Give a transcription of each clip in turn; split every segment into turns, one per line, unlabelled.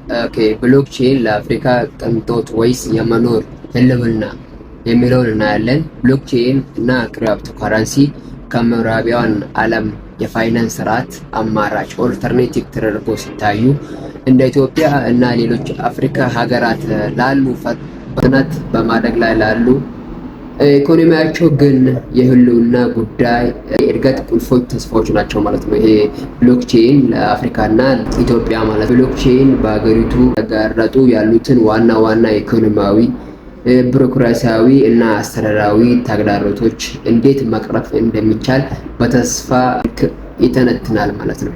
Okay, blockchain ለአፍሪካ ቅንጦት ወይስ የመኖር ህልውና የሚለውን እናያለን። Blockchain እና ክሪፕቶ ከረንሲ ከምዕራባውያን ዓለም የፋይናንስ ስርዓት አማራጭ alternative ተደርጎ ሲታዩ፣ እንደ ኢትዮጵያ እና ሌሎች አፍሪካ ሀገራት ላሉ በፍጥነት በማደግ ላይ ላሉ ኢኮኖሚያቸው ግን የህልውና ጉዳይ፣ የእድገት ቁልፎች ተስፋዎች ናቸው ማለት ነው። ይሄ blockchain ለአፍሪካና ኢትዮጵያ ማለት blockchain በሀገሪቱ ተጋረጡ ያሉትን ዋና ዋና ኢኮኖሚያዊ፣ ቢሮክራሲያዊ እና አስተዳደራዊ ተግዳሮቶች እንዴት መቅረፍ እንደሚቻል በተስፋ ይተነትናል ማለት ነው።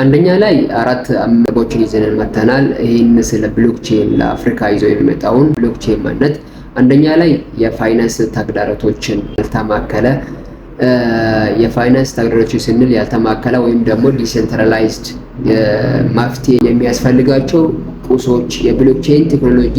አንደኛ ላይ አራት ነጥቦችን ይዘን መጥተናል። ይህን ስለ blockchain ለአፍሪካ ይዞ የሚመጣውን blockchain ማለት አንደኛ ላይ የፋይናንስ ተግዳሮቶችን ያልተማከለ፣ የፋይናንስ ተግዳሮቶችን ስንል ያልተማከለ ወይም ደግሞ decentralized መፍትሄ የሚያስፈልጋቸው ቁሶች። የ blockchain ቴክኖሎጂ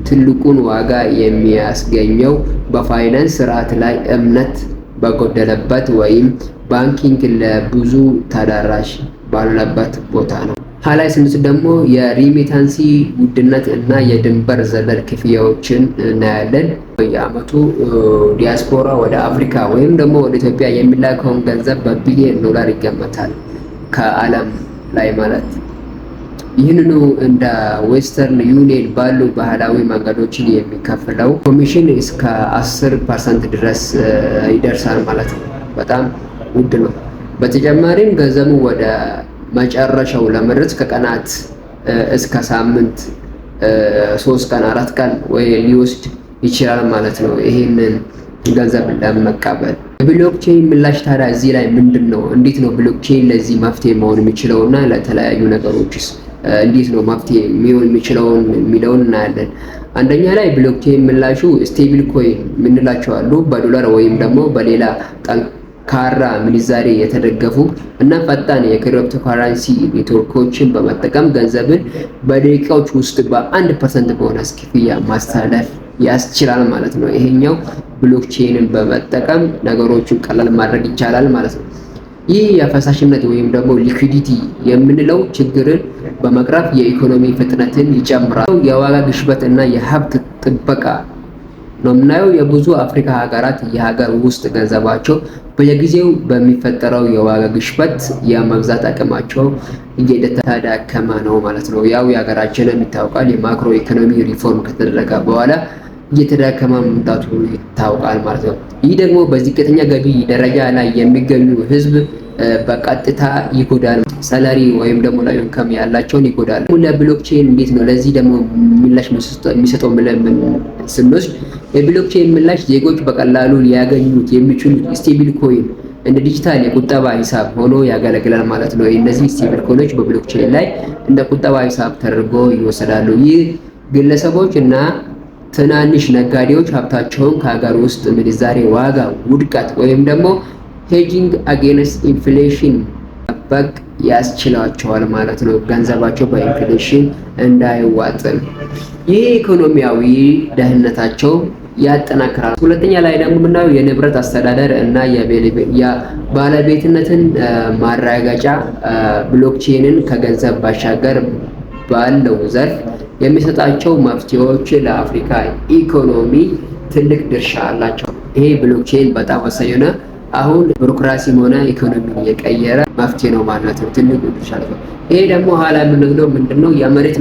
ትልቁን ዋጋ የሚያስገኘው በፋይናንስ ስርዓት ላይ እምነት በጎደለበት ወይም banking ለብዙ ተደራሽ ባልሆነበት ቦታ ነው። ሀላይ ስንወስድ ደግሞ የ remittance ውድነት እና የድንበር ዘለል ክፍያዎችን እናያለን። በየዓመቱ ዲያስፖራ ወደ አፍሪካ ወይም ደግሞ ወደ ኢትዮጵያ የሚላከውን ገንዘብ በቢሊዮን ዶላር ይገመታል ከዓለም ላይ ማለት። ይህንኑ እንደ Western Union ባሉ ባህላዊ መንገዶችን የሚከፍለው ኮሚሽን እስከ 10% ድረስ ይደርሳል ማለት ነው። በጣም ውድ ነው። በተጨማሪም ገንዘቡ ወደ መጨረሻው ለመድረስ ከቀናት እስከ ሳምንት፣ 3 ቀን፣ 4 ቀን ወይ ሊወስድ ይችላል ማለት ነው። ይሄንን ገንዘብ ለመቀበል የ blockchain ምላሽ ታዲያ እዚህ ላይ ምንድን ነው? እንዴት ነው blockchain ለዚህ መፍትሄ መሆን የሚችለው እና ለተለያዩ ነገሮችስ እንዴት ነው መፍትሄ የሚሆን የሚችለውን የሚለውን እናያለን። አንደኛ ላይ blockchain ምላሹ stable coin የምንላቸው አሉ። በዶላር ወይም ደግሞ በሌላ ጠንካራ ምንዛሬ የተደገፉ እና ፈጣን የክሪፕቶ ከረንሲ ኔትወርኮችን በመጠቀም ገንዘብን በደቂቃዎች ውስጥ በ1% ቦነስ ክፍያ ማስተላለፍ ያስችላል ማለት ነው። ይሄኛው blockchain ን በመጠቀም ነገሮችን ቀላል ማድረግ ይቻላል ማለት ነው። ይህ የፈሳሽነት ወይም ደግሞ liquidity የምንለው ችግርን በመቅረፍ የኢኮኖሚ ፍጥነትን ይጨምራል። የዋጋ ግሽበት እና የሀብት ጥበቃ ነው የምናየው። የብዙ አፍሪካ ሀገራት የሀገር ውስጥ ገንዘባቸው በየጊዜው በሚፈጠረው የዋጋ ግሽበት የመግዛት አቅማቸው እየተዳከመ ነው ማለት ነው። ያው የሀገራችንም ይታወቃል፣ የ macro economy reform ከተደረገ በኋላ እየተዳከመ መምጣቱ ይታወቃል ማለት ነው። ይህ ደግሞ በዝቅተኛ ገቢ ደረጃ ላይ የሚገኙ ህዝብ በቀጥታ ይጎዳል። Salary ወይም ደግሞ low income ያላቸውን ይጎዳል። ለ blockchain እንዴት ነው ለዚህ ደግሞ ምላሽ የሚሰጠው ብለን ስንወስድ፣ የ blockchain ምላሽ ዜጎች በቀላሉ ሊያገኙት የሚችሉት stable coin እንደ ዲጂታል የቁጠባ ሂሳብ ሆኖ ያገለግላል ማለት ነው። እነዚህ stable coin ኦች በ blockchain ላይ እንደ ቁጠባ ሂሳብ ተደርጎ ይወሰዳሉ። ይህ ግለሰቦች እና ትናንሽ ነጋዴዎች ሀብታቸውን ከሀገር ውስጥ ምንዛሬ ዋጋ ውድቀት ወይም ደግሞ hedging against inflation መጠበቅ ያስችላቸዋል ማለት ነው። ገንዘባቸው በ inflation እንዳይዋጥን ይህ ኢኮኖሚያዊ ደህንነታቸው ያጠናክራል። ሁለተኛ ላይ ደግሞ የምናየው የንብረት አስተዳደር እና የባለቤትነትን ማረጋገጫ። Blockchain ን ከገንዘብ ባሻገር ባለው ዘርፍ የሚሰጣቸው መፍትሄዎች ለአፍሪካ ኢኮኖሚ ትልቅ ድርሻ አላቸው። ይሄ blockchain በጣም ወሳኝ የሆነ አሁን ቢሮክራሲም ሆነ ኢኮኖሚን የቀየረ መፍትሄ ነው ማለት ነው። ትልቅ ድርሻ አለው። ይሄ ደግሞ ኋላ የምንለው ምንድነው? የመሬት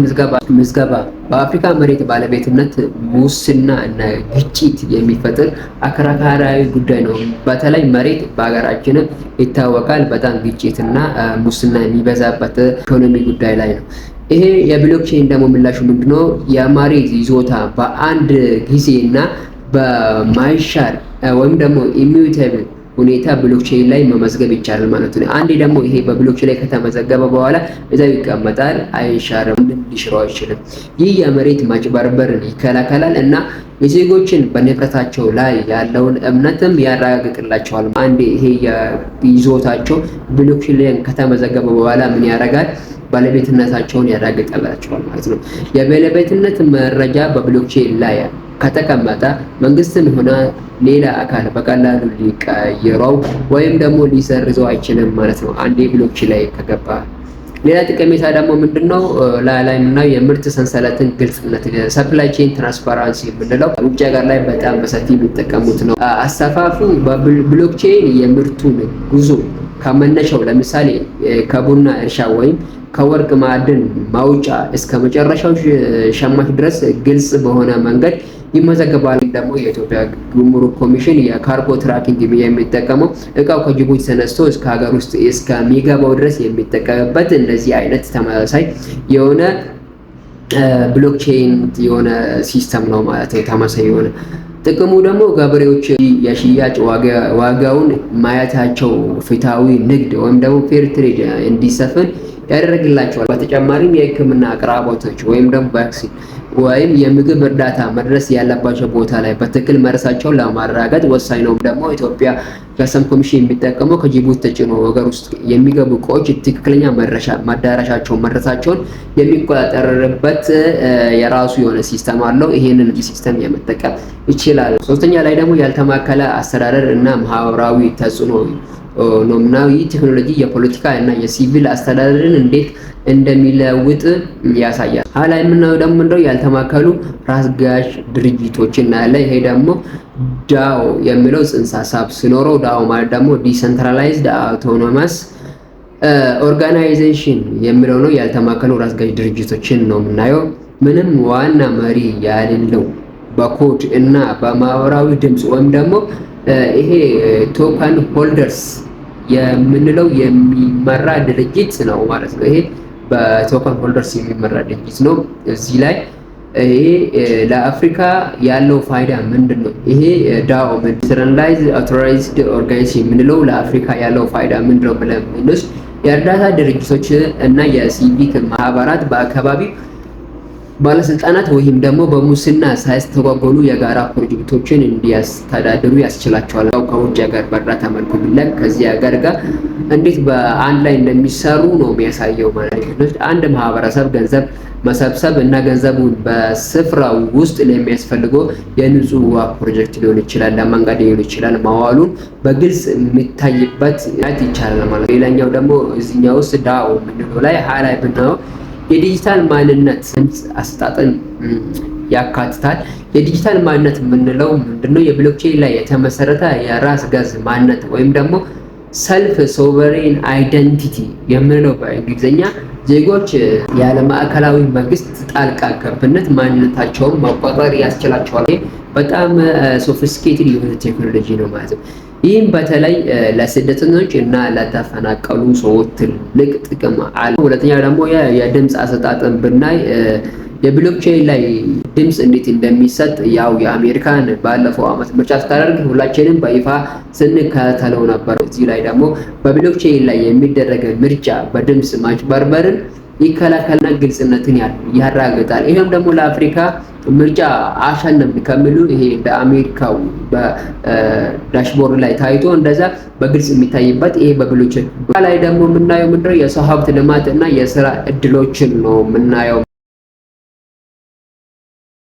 ምዝገባ በአፍሪካ መሬት ባለቤትነት ሙስና እና ግጭት የሚፈጥር አከራካሪ ጉዳይ ነው። በተለይ መሬት በሀገራችንም ይታወቃል። በጣም ግጭት እና ሙስና የሚበዛበት ኢኮኖሚ ጉዳይ ላይ ነው። ይሄ የ blockchain ደግሞ ምላሹ ምንድነው? የመሬት ይዞታ በአንድ ጊዜ እና በማይሻር ወይም ደግሞ immutable ሁኔታ blockchain ላይ መመዝገብ ይቻላል ማለት ነው። አንዴ ደግሞ ይሄ በ blockchain ላይ ከተመዘገበ በኋላ እዛው ይቀመጣል፣ አይሻርም፣ ሊሽረው አይችልም። ይህ የመሬት ማጭበርበርን ይከላከላል እና የዜጎችን በንብረታቸው ላይ ያለውን እምነትም ያረጋግጥላቸዋል። አንዴ ይሄ ይዞታቸው blockchain ላይ ከተመዘገበ በኋላ ምን ያደርጋል? ባለቤትነታቸውን ያረጋግጥላቸዋል ማለት ነው። የባለቤትነት መረጃ በ blockchain ላይ ከተቀመጠ መንግስትም ሆነ ሌላ አካል በቀላሉ ሊቀይረው ወይም ደግሞ ሊሰርዘው አይችልም ማለት ነው። አንዴ blockchain ላይ ከገባ። ሌላ ጠቀሜታ ደግሞ ምንድነው? ላይ የምናየው የምርት ሰንሰለትን ግልጽነት፣ supply chain transparency የምንለው ውጭ ሀገር ላይ በጣም በሰፊ የሚጠቀሙት ነው። አሰፋፉ በ blockchain የምርቱን ጉዞ ከመነሻው፣ ለምሳሌ ከቡና እርሻ ወይም ከወርቅ ማዕድን ማውጫ፣ እስከ መጨረሻው ሸማች ድረስ ግልጽ በሆነ መንገድ ይመዘገባል። ደግሞ የኢትዮጵያ ጉምሩክ ኮሚሽን የ cargo tracking የሚጠቀመው እቃው ከጅቡቲ ተነስቶ እስከ ሀገር ውስጥ እስከሚገባው ድረስ የሚጠቀምበት እንደዚህ አይነት ተመሳሳይ የሆነ blockchain የሆነ system ነው ማለት ነው። ተመሳሳይ የሆነ ጥቅሙ ደግሞ ገበሬዎች የሽያጭ ዋጋውን ማየታቸው ፍትሃዊ ንግድ ወይም ደግሞ fair trade እንዲሰፍን ያደርግላቸዋል። በተጨማሪም የሕክምና አቅርቦቶች ወይም ደግሞ vaccine ወይም የምግብ እርዳታ መድረስ ያለባቸው ቦታ ላይ በትክክል መድረሳቸውን ለማረጋገጥ ወሳኝ ነው። ደግሞ ኢትዮጵያ custom ኮሚሽን የሚጠቀመው ከጅቡቲ ተጭኖ ሀገር ውስጥ የሚገቡ እቃዎች ትክክለኛ መዳረሻቸውን መድረሳቸውን የሚቆጣጠርበት የራሱ የሆነ system አለው። ይሄንን system የመጠቀም ይችላል። ሶስተኛ ላይ ደግሞ ያልተማከለ አስተዳደር እና ማህበራዊ ተጽዕኖ ነው። ይህ ቴክኖሎጂ የፖለቲካ እና የሲቪል አስተዳደርን እንዴት እንደሚለውጥ ያሳያል። ላይ የምናየው ደግሞ ምንድነው? ያልተማከሉ ራስ ገዥ ድርጅቶች እናያለን። ይሄ ደግሞ DAO የሚለው ጽንሰ ሀሳብ ሲኖረው DAO ማለት ደግሞ decentralized autonomous organization የሚለው ነው። ያልተማከሉ ራስ ገዥ ድርጅቶችን ነው የምናየው። ምንም ዋና መሪ ያሌለው በኮድ እና በማህበራዊ ድምፅ ወይም ደግሞ ይሄ token holders የምንለው የሚመራ ድርጅት ነው ማለት ነው። ይሄ በ token holders የሚመራ ድርጅት ነው። እዚህ ላይ ይሄ ለአፍሪካ ያለው ፋይዳ ምንድን ነው? ይሄ DAO፣ decentralized authorized organization የምንለው ለአፍሪካ ያለው ፋይዳ ምንድን ነው ብለን ብንወስድ የእርዳታ ድርጅቶች እና የሲቪክ ማህበራት በአካባቢው ባለስልጣናት ወይም ደግሞ በሙስና ሳይስተጓጎሉ የጋራ ፕሮጀክቶችን እንዲያስተዳድሩ ያስችላቸዋል። ከውጭ ሀገር በእርዳታ መልኩ ቢላክ ከዚህ ሀገር ጋር እንዴት በአንድ ላይ እንደሚሰሩ ነው የሚያሳየው ማለት ነው። አንድ ማህበረሰብ ገንዘብ መሰብሰብ እና ገንዘቡን በስፍራው ውስጥ ለሚያስፈልገው የንጹህ ውሃ ፕሮጀክት ሊሆን ይችላል፣ ለመንገድ ሊሆን ይችላል፣ ማዋሉን በግልጽ የሚታይበት ይቻላል ማለት ነው። ሌላኛው ደግሞ እዚህኛው ውስጥ DAO የምንለው ላይ ላይ ብናየው የዲጂታል ማንነት ድምፅ አሰጣጥን ያካትታል። የዲጂታል ማንነት የምንለው ምንድነው? የ blockchain ላይ የተመሰረተ የራስ ገዝ ማንነት ወይም ደግሞ self sovereign identity የምንለው በእንግሊዝኛ፣ ዜጎች ያለ ማዕከላዊ መንግስት ጣልቃ ገብነት ማንነታቸውን መቆጣጠር ያስችላቸዋል። በጣም sophisticated የሆነ ቴክኖሎጂ ነው ማለት ነው። ይህም በተለይ ለስደተኞች እና ለተፈናቀሉ ሰዎች ትልቅ ጥቅም አለ። ሁለተኛ ደግሞ የድምፅ አሰጣጥን ብናይ የ blockchain ላይ ድምፅ እንዴት እንደሚሰጥ ያው የአሜሪካን ባለፈው ዓመት ምርጫ ስታደርግ ሁላችንም በይፋ ስንከታተለው ነበር። እዚህ ላይ ደግሞ በ blockchain ላይ የሚደረግ ምርጫ በድምፅ ማጭበርበርን ይከላከልና ግልጽነትን ያረጋግጣል። ይህም ደግሞ ለአፍሪካ ምርጫ አሸነፍን ከሚሉ ይሄ እንደ አሜሪካው በ dashboard ላይ ታይቶ እንደዛ በግልጽ የሚታይበት ይሄ በ blockchain ላይ ደግሞ የምናየው ምንድነው? የሰው ሀብት ልማት እና የስራ እድሎችን ነው የምናየው።